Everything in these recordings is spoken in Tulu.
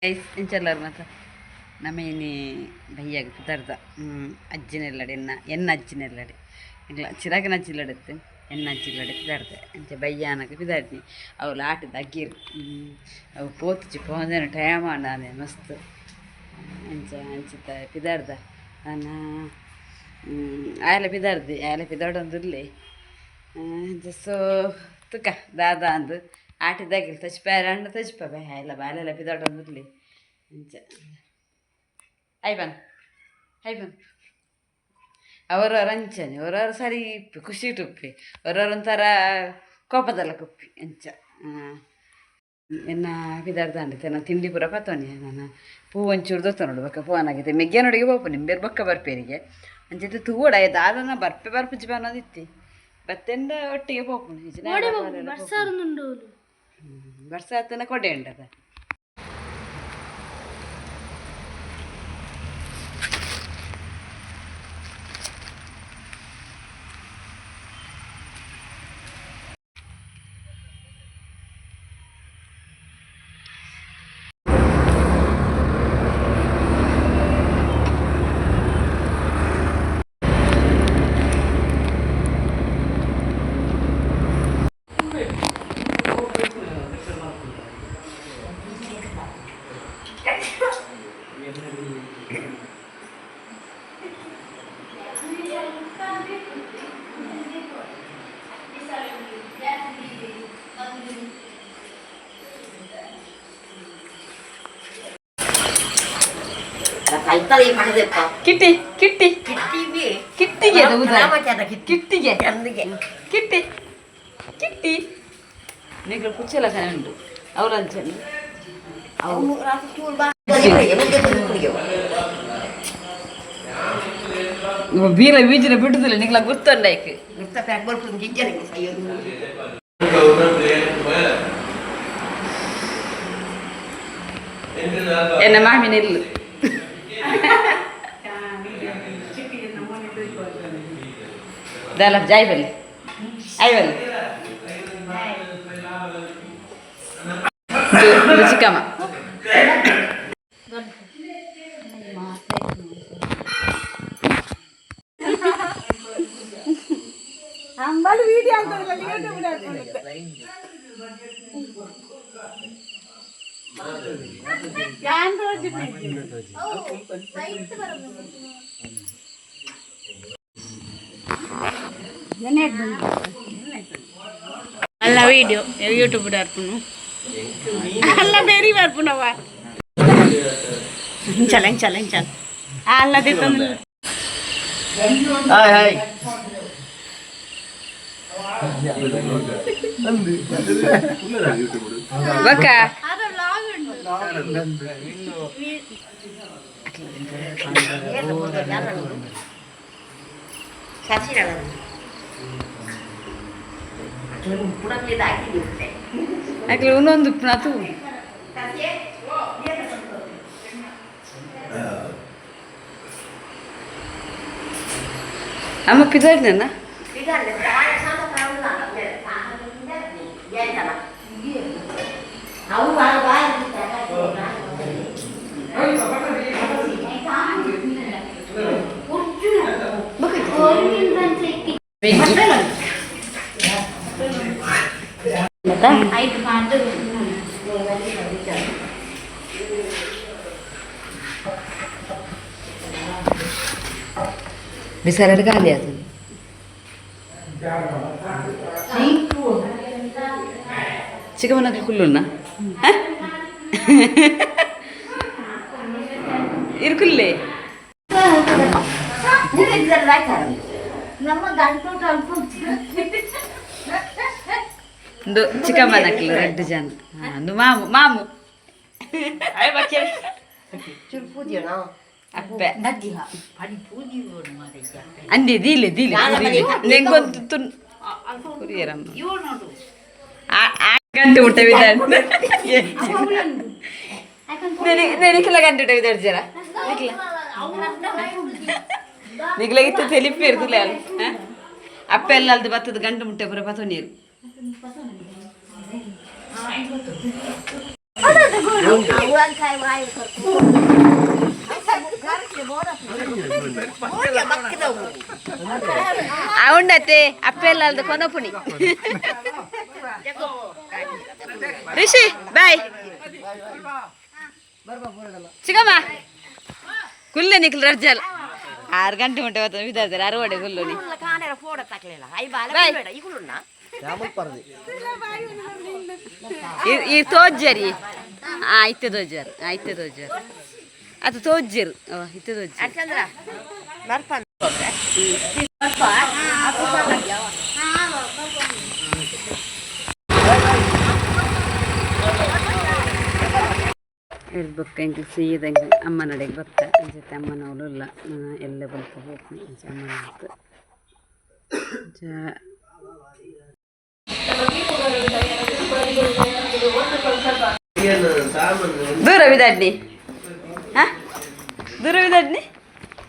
ಗೈಸ್, ಇಂಚಲ್ಲಾರ ಮಾತ ನಮೇನಿ ಬಯ್ಯಾಗ ಪುದರ್ದ ಅಜ್ಜಿನೆಲ್ಲಡೆ, ಎನ್ನ ಎನ್ನ ಅಜ್ಜಿನೆಲ್ಲಡೆ ಇಲ್ಲ, ಚಿರಾಗಿನ ಅಜ್ಜಿಲ್ಲಡೆತ್ತು, ಎನ್ನ ಅಜ್ಜಿಲ್ಲಡೆ ಪಿದಾಡ್ದೆ. ಅಂಚೆ ಬಯ್ಯಾನಗ ಪಿದಾಡ್ನಿ. ಅವ್ಲು ಆಟದ ಅಗ್ಗಿರು ಅವು ಪೋತುಜಿ, ಪೋಂದೇನ ಟೈಮ್ ಆಂಡಾನೆ ಮಸ್ತ್. ಅಂಚ ಅಂಚಿತ ಪಿದಾಡ್ದ ಅನ್ನ ಆಯಲ ಪಿದಾಡ್ದಿ, ಆಯಲ ಪಿದಾಡೊಂದುಲ್ಲೆ. ಅಂಚ ಸೊ ತುಕ ದಾದ ಅಂದು ಆಟಿದಾಗಿಲ್ ತಚ್ಪಾರ ಅಣ್ಣ ತಚ್ಪ ಆಯಲ ಬಾಲೆಲ್ಲ ಪಿದಾಡೊಂದುಲ್ಲೆ. ಅಂಚ ಐಬನ್ ಐಬನ್ ಅವರವರ ಅಂಚನೆ, ಅವರವ್ರ ಸರಿ ಇಪ್ಪಿ, ಖುಷಿ ಉಪ್ಪಿ, ಅವರವ್ರ ಒಂಥರ ಕೋಪದಲ್ಲ ಕುಪ್ಪಿ. ಅಂಚ ಎನ್ನ ಪಿದಾಡ್ದಾಂಡೆ ತನ್ನ ತಿಂಡಿ ಪೂರ ಪತ್ತೊನಿ. ನಾನು ಪೂ ಒಂಚೂರು ದೊತ್ತೊನೊಡು ಬೊಕ್ಕ ಪೋನಾಗಿದೆ ಮೆಗ್ಯನೊಡಿಗೆ ಪೋಪು ನಿಂಬೇರು ಬೊಕ್ಕ ಬರ್ಪೇರಿಗೆ. ಅಂಚಿತ್ತು ತೂವಡ ದಾದನ ಬರ್ಪೆ ಬರ್ಪುಜಿ ಪನ್ನೊಂದಿತ್ತಿ ಬತ್ತೆಂಡ ಒಟ್ಟಿಗೆ ಪೋಪುಂಡು. ಬರ್ಸಾತನ ಕೊಡೆ ಉಂಡದ. ಕಿಟ್ಟಿ ಕಿಟ್ಟಿ ಕಿಟ್ಟಿಗೆ, ಕಿಟ್ಟಿಗೆ ಕಿಟ್ಟಿ ಕಿಟ್ಟಿ ನಿಗಳು ಕುಚ್ಚಲ ಉಂಟು ಅವರಂಚನೆ ಅವು. ಬೀರ ಬೀಜಿನ ಬಿಡುದಿಲ್ಲ, ನಿಗ್ಲ ಗೊತ್ತಂಡೈಕ್. ಎನ್ನ ಮಾಮಿ ನಿಲ್ಲು ದಾಲ ಜಾಯ್ ಬಲ್ಲಿ ಆಯ್ ಬಲ್ಲಿ. ಇದು ಚಿಕ್ಕಮ್ಮ. ಅಂಬಾಲು ವಿಡಿಯೋ ಯೂಟ್ಯೂಬ್. ಯಾನ್ ರೋಜ್. ಅಲ್ಲ, ವಿಡಿಯೋ ಯೂಟ್ಯೂಬ್ ಬರ್ಪುನು ಅಲ್ಲ, ಬೇರೆ ಬರ್ಪುನವ. ಇಂಚಲ ಇಂಚಲ ಇಂಚಲ ಅಲ್ಲ. Hi hi. ಬಕ್ಕ. ಅಕ್ಲೆ ಒಂದೊಂದು ಉಪ್ಪುನ. ಅಮ್ಮ ಪಿದಾಡ್ನ. ಬಿಸಾರಡ್ ಖಾಲಿ ಅದು. ಚಿಕ್ಕಮ್ಮನಕ್ಕೆ ಕುಲ್ಲುನ್ನ ಇರ್ಕುಲ್ಲೆ. ಇಂದು ಚಿಕ್ಕಮ್ಮನಕ್ಲು ರಡ್ಡು ಜನ. ಅಂದು ಮಾಮು ಮಾಮು ಅಪ್ಪೆ ಅಂದಿ ದೀಲೆ ದೀಲೆ ನೆಂಗೊಂದು ತುನ್ ಕುರಿಯರಮ್ಮ ಗಂಟೆ ಮುಟ್ಟ ನೆನಿಕ್ಲ ಗಂಟೆ ವಿದಾಡ್ಜರ ನಿಕ್ಲ ನಿಕ್ಲ ಇತ್ತು ತೆಲಿಪಿ ಇರ್ತಲ್ಲ. ಅಪ್ಪ ಎಲ್ಲ ಅಲ್ದು ಬತ್ತದ ಗಂಟು ಮುಟ್ಟೆ ಪೂರ ಪತ್ತೊ ನೀರು. ಉಂಡತ್ತೆ ಅಪ್ಪೆಲ್ಲ ಅಲ್ದು ಕೊನಪುಣಿ. ರಿಷಿ ಬಾಯ್. ಚಿಕ್ಕಮ್ಮ ಕುಲ್ಲೆ ನಿಕ್ಲು ರರ್ಜಲ್ 6 ಗಂಟೆ ಮುಟ್ಟೆ ಬರ್ತದೆ ವಿದಾರ್ತಾರೆ ಅರವಡೆ ಕುಲ್ಲು ನೀ. ಬಾಯ್. ಈ ತೋಜ್ಜರಿ ಆ ಇತ್ತೆ ತೋಜಾರು ಆ ಇತ್ತೆ ತೋಜಾರು ಅದು ತೋಜ್ಜರು ಓ ಇತ್ತೆ ತೋಜ್ಜರು. ಬೊಕ್ಕ ಎಂಕ್ ಸೀದಂಗೆ ಅಮ್ಮನಡೆಗೆ ಬತ್ತ ಅಂಚತೆ ಅಮ್ಮನವಳು ಇಲ್ಲ ಎಲ್ಲ ಬಲ್ಪ ಹೋಗ್ನಿ ಅಂಚ ಅಮ್ಮನ ಅಂಚ ದೂರ ವಿದಾಡ್ನಿ ಹಾ ದೂರ ವಿದಾಡ್ನಿ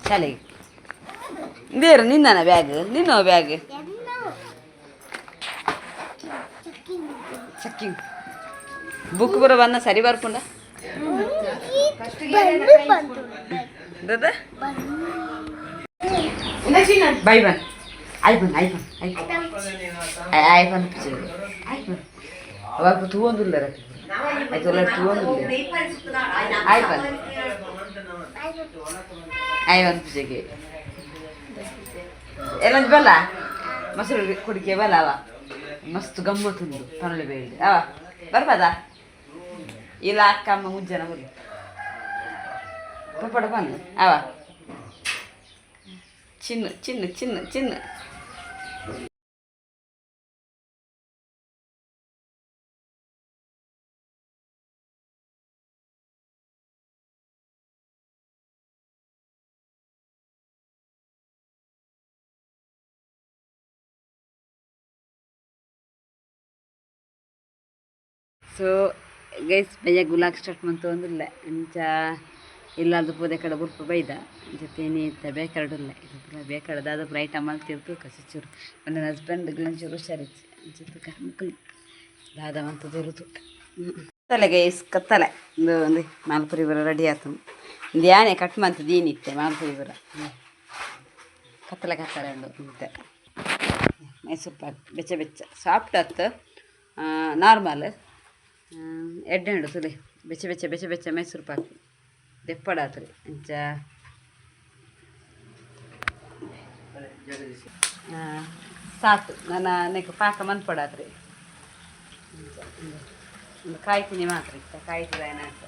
ಶಾಲೆಗೆ ಬೇರೆ ನಿನ್ನನ ಬ್ಯಾಗ್ ನಿನ್ನ ಬ್ಯಾಗ್ ಚೆಕ್ಕಿಂಗ್ ಬುಕ್ ಬರೋ ಬನ್ನ ಸರಿ ಬರ್ಪುಂಡ ದಾದಾ bye bye iPhone iPhone iPhone iPhone picture iPhone ಅವಾಗ ತೂವೊಂದುಲ್ಲ ಆಯ್ತು ಎಲ್ಲ ತೂವೊಂದುಲ್ಲ ಐಫೋನ್ ಐಫೋನ್ ಪೂಜೆಗೆ ಎಲ್ಲೊಂದು ಬಲ್ಲ ಮೊಸರು ಕುಡಿಕೆ ಬಲ್ಲ ಅವ ಮಸ್ತ್ ಗಮ್ಮತ್ತುಂಡು ಪನೊಳಿ ಬೇಡ ಅವ ಬರ್ಬೋದಾ ಇಲ್ಲ ಅಕ್ಕ ಅಮ್ಮ ಮುಜ್ಜನ ಬರಲಿ ಪಪ್ಪಡ ಬಂದು ಅವ ಚಿನ್ನು ಚಿನ್ನು ಚಿನ್ನು ಚಿನ್ನು. ಸೊ ಗೈಸ್ ಬಯ್ಯ ಗುಲಾಕ್ ಸ್ಟಾರ್ಟ್ ಮಂತು ಒಂದಿಲ್ಲ ಅಂಚ ಇಲ್ಲಾರ್ದು ಪೋದೆ ಕಡೆ ಬುರ್ಪು ಬೈದ ಜೊತೆ ಇತ್ತ ಬೇಕಾರಡಿಲ್ಲ ಇದು ಬೇಕಾಡ ದಾದ ಐಟಮ್ ಮಲ್ತಿರ್ತು ಕಸಿಚೂರು ನನ್ನ ಹಸ್ಬೆಂಡ್ ಒಂಚೂರು ಹುಷಾರಿಚ್ಚು ಅಂಚ ತುಕ ಮುಕ್ಕಲು ದಾದ ಮಂತ ದೂರು ತುಕ್ಕ ಕತ್ತಲೆ ಗೈಸ್ ಕತ್ತಲೆ ಒಂದು ಒಂದು ಮಾಲ್ಪುರಿ ಬರ ರೆಡಿ ಆತು ಒಂದು ಯಾನೆ ಕಟ್ ಮಂತ ದೀನಿತ್ತೆ ಮಾಲ್ಪುರಿ ಬರ ಕತ್ತಲೆ ಕತ್ತಲೆ ಉಂಡು ಇಂತೆ ಮೈಸೂರು ಪಾಕ್ ಬೆಚ್ಚ ಬೆಚ್ಚ ಸಾಫ್ಟ್ ಆತು ನಾರ್ಮಲ್ ಎಡ್ಡೆ ಉಂಡು ತುಲೆ ಬೆಚ್ಚ ಬೆಚ್ಚ ಬೆಚ್ಚ ಬೆಚ್ಚ ಮೈಸೂರು ಪಾಕ್ ದೆಪ್ಪಡಾತ್ರಿ ಅಂಚ ಸಾಕು ನನ್ನ ನೆಕ್ ಪಾಕ ಮನ್ಪಡಾತ್ರಿ ಒಂದು ಕಾಯ್ತೀನಿ ಮಾತ್ರ ಇತ್ತ ಕಾಯ್ತದ ಏನಾಯ್ತು.